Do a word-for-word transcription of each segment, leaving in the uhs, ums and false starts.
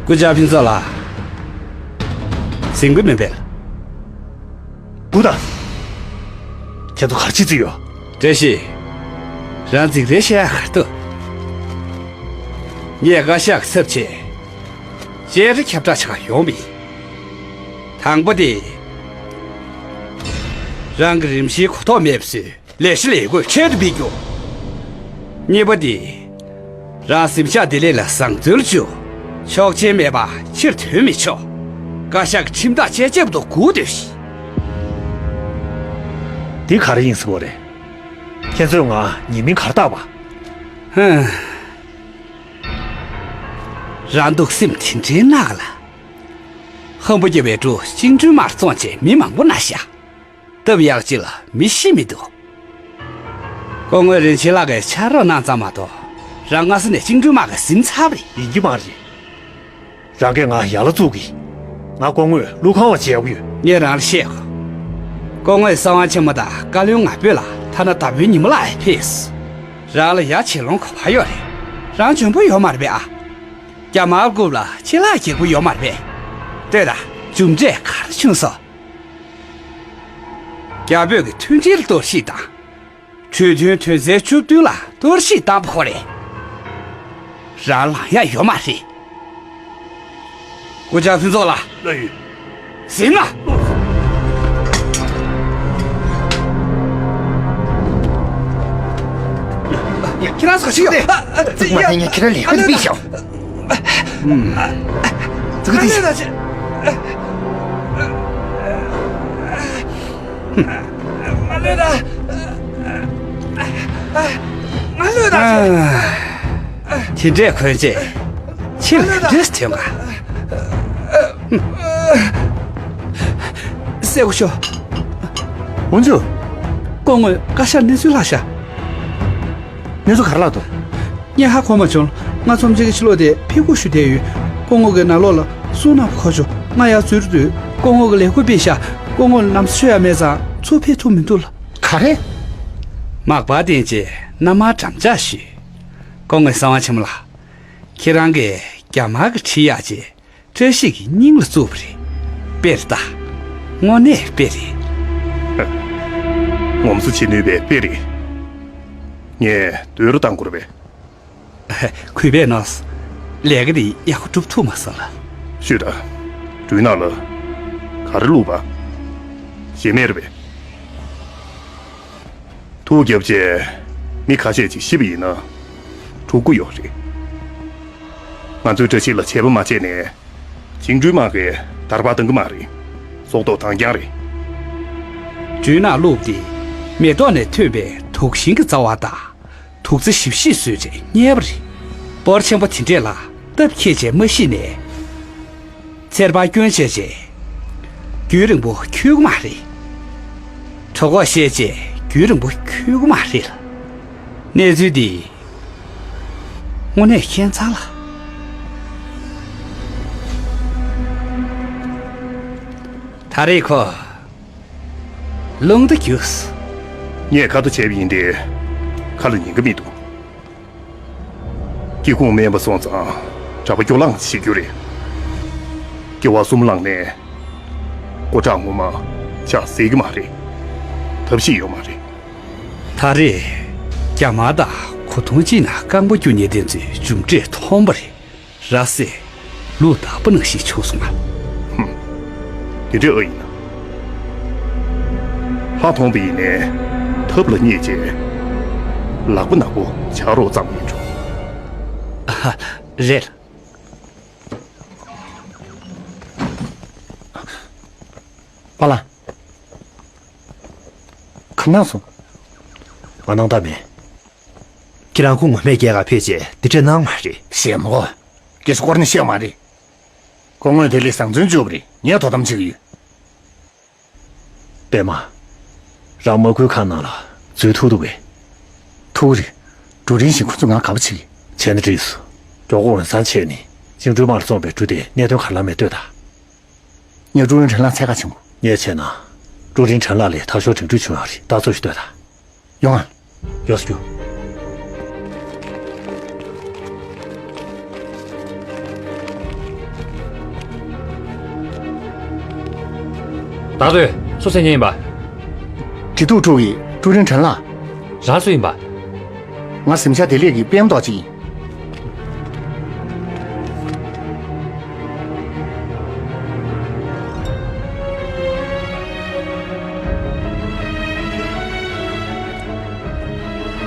སྐུ་ཞབས་ཕུན་ཚོགས་ལགས། ཟིན་གི་མིན་པས། སྒུག་དང་། ཁྱེད་ཚོ་ག་རེ་བྱེད་རྩིས་ཡོད། བཀྲ་ཤིས། རང་རྫིག་རེ་བཤད་ཡག་ག་རེ་འདུག་ངས་བཀའ་ཤག་གི་ཚབ་བྱས། བཅར་འདྲི་ཁྱབ་བསྒྲགས་བྱེད་ག་ཡོང་བ་ཡིན། དང་པོ་དེ། རང་གི་རིམ་བཞིན་གོ་རྟོགས་མེད་པ་བཟོས། ལས་གཞི་ལས་བགོས་ཁྱད་དུ་འཕེལ་རྒྱུ། གཉིས་པ་དེ། རང་གཟིམ་ཤག་བདེ་ལེགས་ལ་བཟང་འཛུལ་བཅུག་ཆོག་མཆན་མེད་པ་ཕྱིར་ཐོན་མི་ཆོག་བཀའ་ཤག་གི་ཁྲིམས་ཐག་བཅད་བཅད་པ་དང་སྒུག་སྡོད་ཤིག་འདི་ག་རེ་ཡིན་ཟེར་བ་རེད། ཁྱེད་ཚོས་ང་ཉེས་མིང་ག་རེ་བཏགས་པ། ཧུམ། རང་སྡུག་སེམས་དེ་འདྲའི་གནག་ལ། ཧམ་པ་རྒྱབ་པའི་འབྲུ་བཅིངས་འགྲོལ་དམག་བཙོང་བྱས་མི་མང་པོ་མནར་བཞག་སྟབས་ཡག་ཅིག་ལ་མི་ཤི་མི་འདུག་སྐུ་ངོ་རིན་ཆེན་ལགས་ཀྱིས་ཕྱག་རོགས་གནང་ཙམ་མ་གཏོགས། རང་སྔ་ས་ནས་བཅིངས་འགྲོལ་དམག་གིས་ཟིན་ཚར་བ་རེད། ཡིན་གྱི་མ་རེད། རང་གིས་ང་ཡར་ལ་བཙུགས་ཀྱིས། ང་སྐུ་ངོས་ཀླུ་ཁང་བ་མཇལ་དགོས་ཡོད། ངས་རང་ལ་བཤད་གོ་སྐུ་ངོས་གསང་བ་ཆེན་མོ་དང་བཀའ་བློན་ང་ཕོད་ལ་ཐ་ན་ཟླ་བའི་ཉི་མ་ལ་ཡང་ཕེབས། རང་ལ་ཡ་བྱེད་ལོང་ག་པར་ཡོད་རེད། རང་འཇོན་པོ་ཡོད་མ་རེད་པས་ཨ། རྒྱ་དམར་རྐུབ་ལ་ཕྱི་ལག་སྒྱེག་པོ་ཡོད་མ་རེད་པས། ལྟོས་དང་། མཇུག་འབྲས་ག་རེ་བྱུང་སོང་། རྒྱ་བོད་ཀྱི་མཐུན་སྒྲིལ་གཏོར་བཤིག་དང་། གྲོས་མཐུན་དོན་ཚན་བཅུ་བདུན་ལ་གཏོར་བཤིག་བཏང་བ་ཁོ་རེད། རང་ལངས་ཡག་ཡོད་མ་རེད། སྐུ་ཞབས་ཕུན་ཚོགས་ལགས། ལགས་ཡོད། ཟིན་ན། ཁྱེད་རང་ཚོ་ཞིག་ཡོད། ཨ་ཨ་ཙི། ཡ། ང་ཚོ་ངས་ཁྱེད་རང་ལས་ཀ་འདི་པི་ཤོག་ཙི་ཙི། ང་ལོས་ད། ང་ལོས་ད། དེ་འདྲས་གོན་རྗེས་ཕྱིར་ག་འདྲས་ཐོན་ག་སེ་གོ་ཤོ། འོན་ཅུ། སྐུ་ངོས་བཀའ་ཤག་གནས་ཚུལ་ལྷག་ཤག་གནས་ཚུལ་ག་རེ་ལྷག་འདུག་ངས་ཧ་གོ་མ་བྱུང་། ང་ཚོམས་ཆེན་གྱི་ཕྱི་ལོགས་དེ་ཕེབས་སྒུག་ཞུ་བསྡད་ཡོད། སྐུ་ངོ་གིས་ནང་ལོགས་ལ་སྲུང་གནང་བ་གོ་བྱུང་། ང་ཡར་འཛུལ་དུས་སྐུ་ངོ་གིས་ལས་ཁུར་ཕུད་ཤག་སྐུ་ངོ་ལ་ནམ་ཟས་མཆོད་ཡ་མེད་ཙང་ཚུར་ཕེབས་ཐུབ་མི་འདུག་ལགས། ག་རེ། མག་པ་བསྟན་རྗེས་མནའ་མར་འགྲམ་ལྕག་གཞུས། སྐུ་ངོ་གསང་བ་ཆེན་མོ་ལགས། ཁྱེད་རང་གིས་རྒྱ་དམར་གྱིས་ཁྲིད་ཡག་ཅེས་བཀྲ་ཤིས་ཀྱི་སྙིང་ལ་བཙུགས་པ་རེད། དཔེ་རེད་ད། དངོས་གནས་དཔེ་རེད། ངོམ་སོ་བྱེད་ནུས་པའི་དཔེ་རེད། ངས་མདུན་རུ་བཏང་དགོས་རེད་པས། གུས་པས་གནང་། ལས་ཀ་འདི་ཡག་པོ་སྒྲུབ་ཐུབ་མ་སོང་ལགས། ཤོད་དང་། སྦྲུལ་ནག་ལ་ག་རེ་བླུགས་པ། ཞེ་མེར་བས། ཐུགས་རྒྱབ་བྱས་མི་ཁ་ཤས་ཅིག་ཤི་བ་ཡིན་ན་འཁྲུག་གི་ཡོད་རེད། ང་ཚོས་བཀྲ་ཤིས་ལ་བྱས་པ་མ་བྱས་ནས་བཅིངས་འགྲོལ་དམག་གིས་དར་བར་བཏང་གི་མ་རེད། སྲོག་ཐོག་དང་རྐྱང་རེད། སྦྲུལ་ནག་བླུགས་ཏེ་མེ་ཏོག་ནས་ཐོན་པའི་དུག་ཤིང་གི་རྩ་བ་དང་དུག་རྩི་ཞིབ་ཞིབ་བཟོས་རྗེས་བསྙལ་བ་རེད། སྤོར་ཆེན་པོ་དེ་འདྲས་ལ་སྟབས་འཁེལ་རྗེས་མ་ཤི་ནས། ཚེར་པ་སྐྱོན་བྱས་རྗེས། རྒྱུན་རིང་པོ་འཁྱོལ་གི་མ་རེད། གྲོད་ཁོག་བཤལ་རྗེས་རྒྱུན་རིང་པོ་འཁྱོལ་གི་མ་རེད་ལགས། གནས་ཚུལ་འདི་དངོས་གནས་ཁྱད་མཚར་ལགས། ད་རེས་ཁོ་རླུང་རྟ་རྒྱུགས། ངས་ཁ་ཏོ་བྱས་པ་ཡིན་ཏེ་ཁ་ལ་ཉན་གི་མི་འདུག་སྐྱེ་ཁུངས་དམན་པ་སོང་ཙང་གྲྭ་པ་སྐྱོ་ལངས་བྱེད་རྒྱུ་རེད། སྐྱེ་བ་གསུམ་བླངས་ནས་སྐུ་དྲག་ངོ་མ་ཕྱག་འཚལ་གི་མ་རེད། ཐབས་ཤེས་ཡོད་མ་རེད། ད་རེས་རྒྱ་དམར་དང་གོ་ཐོང་གཅིག་ནང་རྐང་པ་རྒྱུག་མཁན་དེ་ཚོའི་མཇུག་འབྲས་མཐོང་པ་རེད། ར་སེ། ལུག་དག་པ་ནང་བཞིན་བྱུང་སོང་ང་། ཧུམ། དེ་འདྲའི་ཨ་ཡིན་ན། ལྷ་མཐོང་པ་ཡིན་ནའི་ཐབས་ལ་བསྙེགས་བྱས། ལག་པ་ནག་པོ་ཆགས་རོགས་ཙམ་ཡིན་འགྲོ། ཨ་ཧ། རེད། པཱ་ལགས། ག་རེ་གནང་སོང་། ང་གནང་ཐབས་མེད། ཁྱེད་རང་ཁོ་ངོ་མས་སྐྱེལ་ག་ཕེབས་རྗེས་འདི་འདྲས་གནང་མ་རེད། ཞེ་མོ། སྐད་ཆ་སྐོར་ནས་བཤད་མ་རེད། སྐུ་ངོས་བདེ་ལེགས་བཟང་བཙོན་བཅུག་པ་རེད། ངས་དོ་དམ་བྱེད་ཀྱི་ཡོད། པད་མ། རང་དམག་ཁུལ་ཁང་ནང་ལ་འཛུལ་ཐུབ་འདུག་གས། ཐུབ་ཀྱི་རེད། ཀྲུའུ་རིན་བཞིན་ཁོ་ཚོས་ང་དགའ་པོ་བྱེད་ཀྱི། བྱས་ན་འགྲིགས་སོང་། མགྱོགས་པོ་འོས་འཚམ་བྱས་ནས་བཅིངས་འགྲོལ་དམག་ལ་བཙོངས་པའི་འབྲུ་དེ་གནད་དོན་ག་རེ་ལ་མེད་ལྟོས་དང་། ངས་ཀྲུའུ་རིན་ཁྲེན་ལགས་འཚོལ་ག་ཕྱིན་གོ། ངས་བྱས་ན། ཀྲུའུ་རིན་ཁྲེན་ལགས་ལ་ཐག་ཤོར་དྲན་འཕྲུལ་བྱུང་ཡོད་རེད། ལྟ་ཚོད་ཞིག་ལྟོས་དང་། ཡོང་ང་། ཡོང་ཟེར་རྒྱུ། བདག་ལྟོས། སུ་མཚན་སྙན་ཡིན་པ། འབྲི་ཐུག་ཕྲུག་གི་ཀྲུའུ་རིན་ཁྲེན་ལགས། རང་སུ་ཡིན་པ། ང་གཟིམ་ཤག་བདེ་ལེགས་ཀྱི་པད་མ་རྡོ་རྗེ་ཡིན།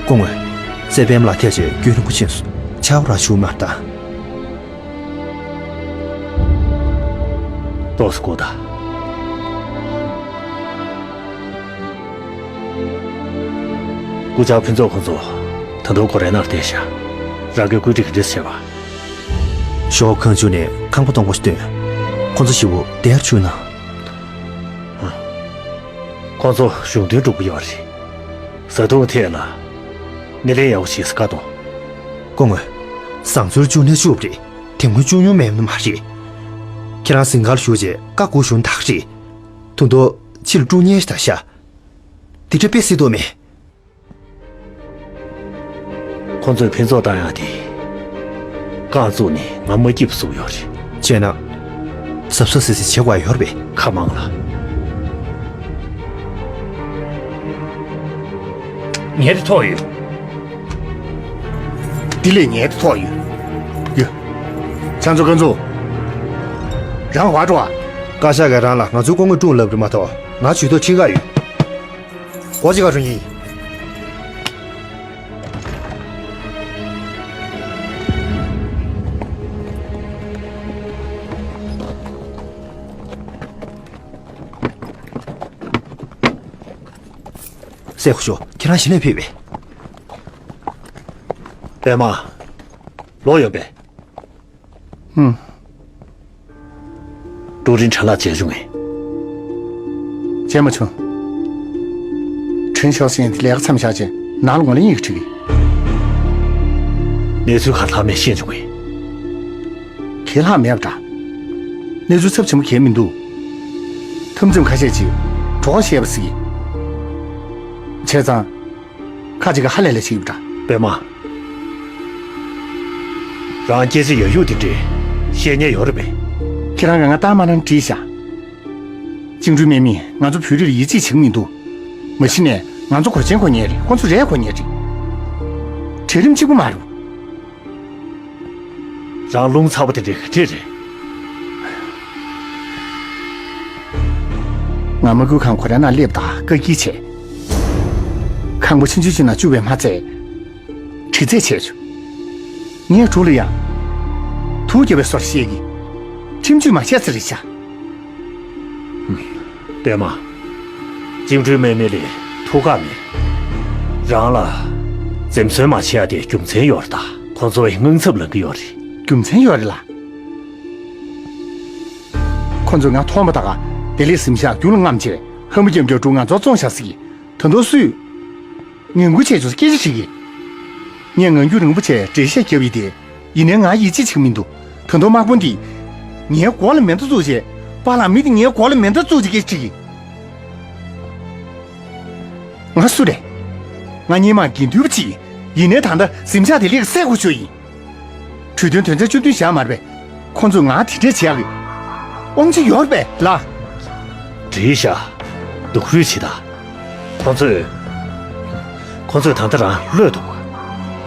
སྐུ་ངོ། སྲས་པད་མ་ལགས་ཐད་ཆེ་རྒྱུན་རིང་པོ་ཕྱིན་སོང་། ཆར་པ་རང་བྱུང་མ་རེད་ད། ཏོག་ཙམ་སྒུག་དང་། སྐུ་བཅར་ཕུན་ཚོགས་ཁོང་ཚོ་ད་དུང་སྒོ་རའི་ནང་བསྡད་ཤག་རང་གིས་བཀོད་སྒྲིག་ག་འདྲས་བྱས་པ། ཞོགས་ཁང་ཆུང་ནས་ཁང་པ་སྟོང་པ་ཞིག་བཏོན། ཁོང་ཚོ་ཞེ་པོ་བདེ་རུ་བཅུག་ན། ཁོང་ཚོ་གཞུང་དོན་སྒྲུབ་ཀྱི་ཡོད་རེད། བཟའ་བཏུང་ཐད་ལ་སྣེ་ལེན་ཡག་པོ་བྱེད་ས་བཀའ་གཏོང་། སྐུ་ངོ། བཟང་ཚུལ་བཅུ་ནས་བཅུ་རེད། དེ་སྔོན་བཅུ་མྱོང་མེད་ནི་མ་རེད། ཁྱེད་རང་གཟིམ་ཁང་ལ་བཞུགས་རྗེས་བཀའ་སྒོ་གཞུང་དག་རེད། དུང་དུ་ཕྱི་ལ་དཀྲུག་ཉེས་ཤིག་ད་ཤ། དེ་འདྲ་དཔེ་སྲིད་དོ་མེད། ཁོང་ཚོས་ཕུན་ཚོགས་བཏང་ཡག་དེ། རྐང་བཙུགས་ནས་ང་མ་སྐྱིད་པ་བཟོ་གི་ཡོད་རེད། བྱས་ན། གཟབ་གཟབ་ཟེར་ཟེར་བྱེད་དགོས་ཡོད་རེད་པས། ཁ་མང་ལ། ངའི་དེ་ཐོག་ཡོད། དེ་ལས་ངའི་དེ་ཐོག་ཡོད། ཡོད། ཁྱང་ཚོ་ཁང་ཚོ། རང་བར་འགྲོ་ཨ། བཀའ་ཤག་གིས་རང་ལ་ང་ཚོའི་སྐུ་ངོ་དཀྲུག་ལབ་རེད་མ་གཏོགས་ང་ཇུས་གཏོགས་ཁྲིམས་ཁང་ཡོད། སྒོ་ཕྱེ་ག་འགྲོ་ཡིན། སྲས་སྐུ་ཞབས། ཁྱེད་རང་གཞི་ནས་ཕེབས་པས། པད་མ། ལོག་ཡོང་པས། ཧུམ། ཀྲུའུ་རིན་ཁྲེན་ལགས་མཇལ་བྱུང་ངས། མཇལ་མ་བྱུང་། ཁྲེན་ཤའོ་ཞན་དེ་ལས་ཀ་མཚམས་བཞག་རྗེས་ནང་ལ་ངོས་ལེན་ཡི་གེ་ཁྲིད་ཀྱི། གནས་ཚུལ་ག་རེ་ལྷག་མེད་ཤེས་བྱུང་ངས། གང་ལྷག་མེད་པ་འདྲ། གནས་ཚུལ་ཚབས་ཆེན་པོ་གང་མི་འདུག་འཐབ་འཛིང་ཁ་ཤས་ཀྱིས་གྲོགས་བཤད་པ་ཟིག་བྱས་ཙང་། ཁ་ཅིག་གིས་ཧ་ལས་ལས་བྱེད་ཀྱི་ཡོད་པ་འདྲ། པད་མ། རང་སྐད་ཆ་ཡ་ཡུག་དེ་འདྲས་བཤད་ཉན་ཡོད་རེད་པས། ཁྱེད་རང་གིས་ང་ལྟ་མ་རང་བྲིས་ཤག་བཅིངས་འགྲོལ་དམག་མིས་ང་ཚོ་བོད་རིགས་ལ་ཡིད་ཆེས་བྱེད་ཀྱི་མི་འདུག་མ་གཞི་ནས་ང་ཚོ་གོས་ཆེན་གོན་ཉན་རེད། ཁོ་ཚོ་རས་གོན་ཉན་རེད། གྲལ་རིམ་གཅིག་པུ་མ་རེད། རང་རླུང་ཚ་པོ་དེ་འདྲས་ག་འདྲས་རེད། ང་དམག་ཁུལ་ཁང་སྒོ་རའི་ནང་སླེབས་དང་བཀའ་འགྱུར་བྱས། ཁང་པ་ཆུང་ཆུང་ཅིག་ནང་བཅུག་པའི་མ་ཚད། དྲི་རྩད་བྱས་བྱུང་། ངས་གྲོགས་ལ་ཡང་། དུག་བརྒྱབ་པའི་བཟོ་འདྲ་བཤད་ཀྱི། ཁྲིམས་གཅོད་མ་བྱས་ཚར་རེད་ཤག་པད་མ། བཅིངས་འགྲོལ་དམག་མི་ལ་ཐུགས་ཁག་མེད། རང་ལ་འཛེམ་ཟོན་མ་བྱེད་ཡ་དེ་རྒྱུ་མཚན་ཡོད་རེད་ད། ཁོང་ཚོ་བའི་དངངས་འཚབ་ལངས་ཀྱི་ཡོད་རེད། རྒྱུ་མཚན་ཡོད་རེད་ལ། ཁོང་ཚོས་ང་མཐོང་བ་དག་ག་བདེ་ལེགས་གཟིམ་ཤག་རྒྱུན་ལ་རྔམ་བྱས། ཧམ་པ་རྒྱབ་རྒྱབ་འགྲོ་ང་ཚོ་བཙོང་བཞག་ཟིག་ད་དུང་སུས། ངན་སྐུལ་བྱས་ཆོག་སྐད་ཆ་དྲིས་ཀྱི། ངས་ངང་རྒྱུད་རིང་པོ་བྱས་འགྲེལ་བཤད་བརྒྱབ་ཡིན་ཏེ། ཡིན་ནའི་ང་ཡིད་ཆེས་བྱེད་ཀྱི་མི་འདུག་ད་དུང་དམག་དཔོན་འདིས། ངའི་མགོ་ལ་མེ་མདའ་བཙུགས་བྱས། པཱ་ལགས། མི་འདི་ངའི་མགོ་ལ་མེ་མདའ་བཙུགས་བྱས་སྐད་ཆ་དྲིས་ཀྱི། ང་སུ་རེད། ང་སྔོན་མ་དགེ་འདུན་པ་ཅིག་ཡིན། ཡིན་ནའི་ད་ལྟ་གཟིམ་ཤག་བདེ་ལེགས་ཀྱི་སྲས་སྐུ་ཞབས་ཡིན། གྲོས་མཐུན་དོན་ཚན་བཅུ་བདུན་བཞག་མ་རེད་པས། ཁོང་ཚོས་ང་དེ་འདྲས་བྱེད་ཡག་གི་དབང་ཆ་ཡོད་རེད་པས་ལགས། འགྲིག་ཤག་སྡུག་རུས་བྱེད་དང་། ཁོང་ཚོས། ཁོང་ཚོས་ད་ལྟ་རང་གློད་འདུག་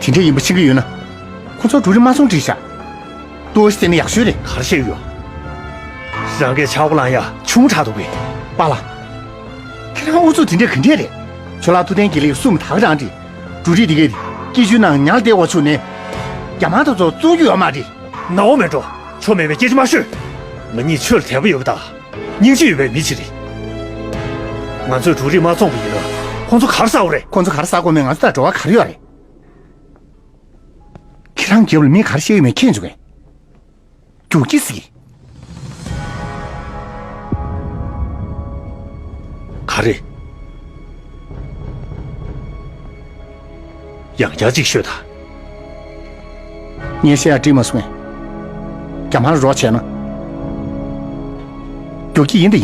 དེ་འདྲས་ཡིན་པ་ཤེས་ཀྱི་ཡོད་ན། ཁོང་ཚོར་འགྲོ་རིན་མ་སོང་འགྲིག་ཤག་ལྟོ་ཞིག་བསྟན་ན་ཡག་ཤོས་རེད། ག་རེ་བཤད་ཀྱི་ཡོད། རང་གིས་ཆག་སྒོ་ལངས་ཡ་ཆུང་དྲགས་འདུག་གས། པཱ་ལགས། ཁྱེད་རང་ཨུ་ཚུགས་དེ་འདྲས་ག་འདྲས་རེད། ཁྱོད་ལ་ཐུབ་བསྟན་དགེ་ལེགས་གསུམ་དག་རང་རེད། འབྲུ་རིགས་འདི་གས་སྐྱིད་ཆུའི་ནང་ཉལ་བསྡད་དགོས་བྱུང་ནས། རྒྱ་དམག་དེ་ཚོ་བཙོང་རྒྱུ་ཡོད་མ་རེད། ནོར་མེད་འགྲོ། ཆོ་མེད་པའི་སྐད་ཆ་མ་ཤོད། ང་གཉིས་ཆོས་ལ་དད་པ་ཡོད་པ་དང་། སྙིང་རྗེ་ཡོད་པའི་མི་ཞིག་རེད། ང་ཚོས་འབྲུ་རིགས་མ་བཙོངས་པ་ཡིན་ན། ཁོང་ཚོ་ག་རེ་ཟ་དགོས་རེད། ཁོང་ཚོ་ག་རེ་ཟ་དགོས་མིན་ང་ཚོ་དང་འབྲེལ་བ་ག་རེ་ཡོད་རེད། ཁྱེད་རང་རྒྱབ་ལ་མི་ག་རེ་བཤད་ཡོད་མེད་མཁྱེན་བྱུང་ངས། རྒྱུག་ཁྱི་ཟིག་ག་རེ། ཡང་བསྐྱར་ཅིག་ཤོད་དང་། ངས་བཤད་ཡ་འགྲིག་མ་སོང་ངས། རྒྱ་དམར་རོགས་བྱས་ན། རྒྱུག་ཁྱི་ཡིན་དང་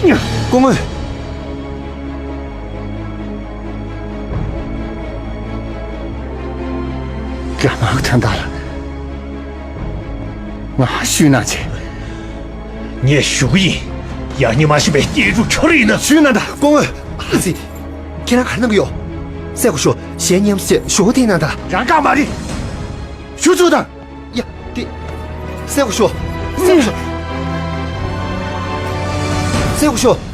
ཡིན། སྐུ་ངོ། རྒྱ་དམར་དོན་དག་ལ་ང་ཞུས་ན་བྱེད། ངས་ཞུ་གི་ཡིན། ཡང་སྙིང་མ་ཞིམ་པའི་སྐྱེས་འགྲོ་ཁྱོད་རེད་ན། ཞུས་ན་ད་སྐུ་ངོ། ཨ་ཙི། ཁྱེད་རང་ག་རེ་གནང་གི་ཡོད། སྲས་སྐུ་ཞབས་གཞས་ཉམས་སུ་བཅད་ཞུ་བོ་དེ་གནང་ད། རང་དགའ་མ་རེད། ཞུ་ཚུལ་དང་། ཡ། དེ། སྲས་སྐུ་ཞབས། སྲས་སྐུ་ཞབས། སྲས་སྐུ་ཞབས།